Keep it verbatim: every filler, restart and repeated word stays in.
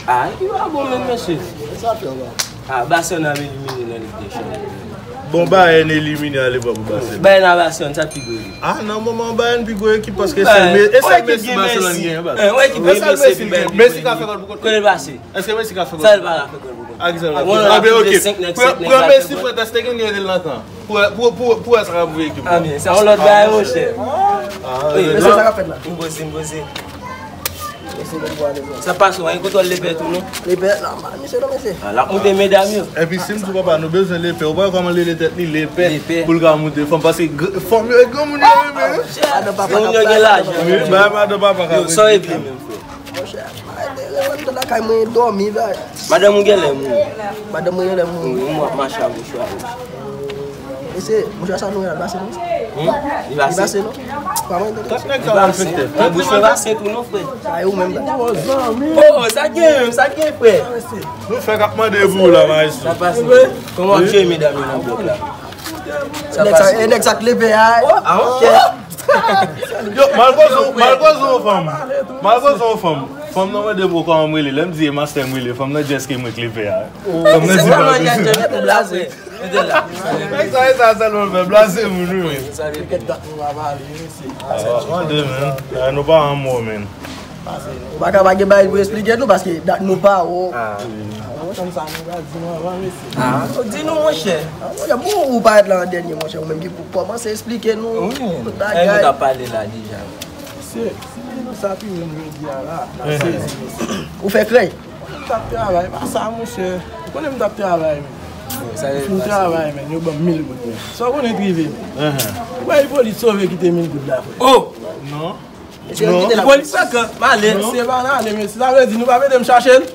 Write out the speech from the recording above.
Ah, ki pa bon menm, mesye. Sa fè la. Ah, Barcelone ap elimine nan Ligue des Champions. Bon, Bayern elimine ale pa pou Barcelone. Bayern a Barcelone, sa pi gwo ekip. Ah, nan moman Bayern pi gwo ekip paske se Messi, Barcelone gen. Wè ki gen Messi. Messi ka fè gòl pou kont. Kote l pase? Èske Messi ka fè gòl? Sa l pa ka fè gòl pou kont. A ki sa l ka fè? Pran Messi, frè, tèske gen de l nan kan. Pou wè sa ka pwouve ekip. Ah, men, se yon lòt bagay, monchè. Mesye, sa k ap fèt la? M poze, m poze. Sa pase, wè, kontwòl lepè tou, non? Lepè, nòmal, mesye, non, mesye. Ah, l ap moute medam yo. Epi si m di papa, nou bezwen lepè. Ou pa wè kòman li rele tèt li, lepè. Pou l ka moute fanm, paske fanm yo e granmoun yo renmen. Granmoun yo gen lajan. Wi, bay madan papa ka. Yo, sa w regle menm, frè? Monchè, arete revann lakay mwen dòmi, bay. Madanm ou genlè mouri. Madanm mwen genlè mouri. Wi, m ap mache a bouch ou a bouch. Mesye, mouchwa sa nou al pase non? Li pase non? Pa mwen tande. Li pase. Bouch mwen pase tou non, frè. Sa e ou menm la. Oh, sa gen menm, sa gen, frè. Nou fè k ap mande pou ou la, maestro. Sa pase. Kòman w ap jere medam yo nan blòk la? Nèg sa, e nèg sa k leve a. Ah, ok. Yo, malgre w, malgre w fanm. Malgre w fanm. Fanm nan mande pou kòman m rele. Lè m di e mastè m rele, fanm nan di èske mwen k leve a. Fanm nan di pa. Blaze. Mèt sa, e sa sèlman fè blaze moun, wi. Mande, men. Nou pa anmò, men. Ou pa ka pa gen bagay pou eksplike nou, paske dat nou pa wo. Ou di nou, monchè. Monchè, bon, ou parèt la an dènye, monchè. Ou menm ki pou kòmanse eksplike nou tout bagay. Sa nou t ap pale la deja? Mesye, si nou sa pi menm jodi a la, n ap sezi, mesye. Ou fè krèy? Mwen menm t ap travay, pa sa, monchè. Ou konnen m t ap travay, men. Mwen fin travay, men. Yo ban m mil goud, men. Sa w konnen k rive, men. Ou wè Ipolit sove kite mil goud la, frè. Oh! Non. Mesye, kite la. Ipolit frekant, m ale. Se pa n ale, mesye. Sa vle di nou pa mete m chache l?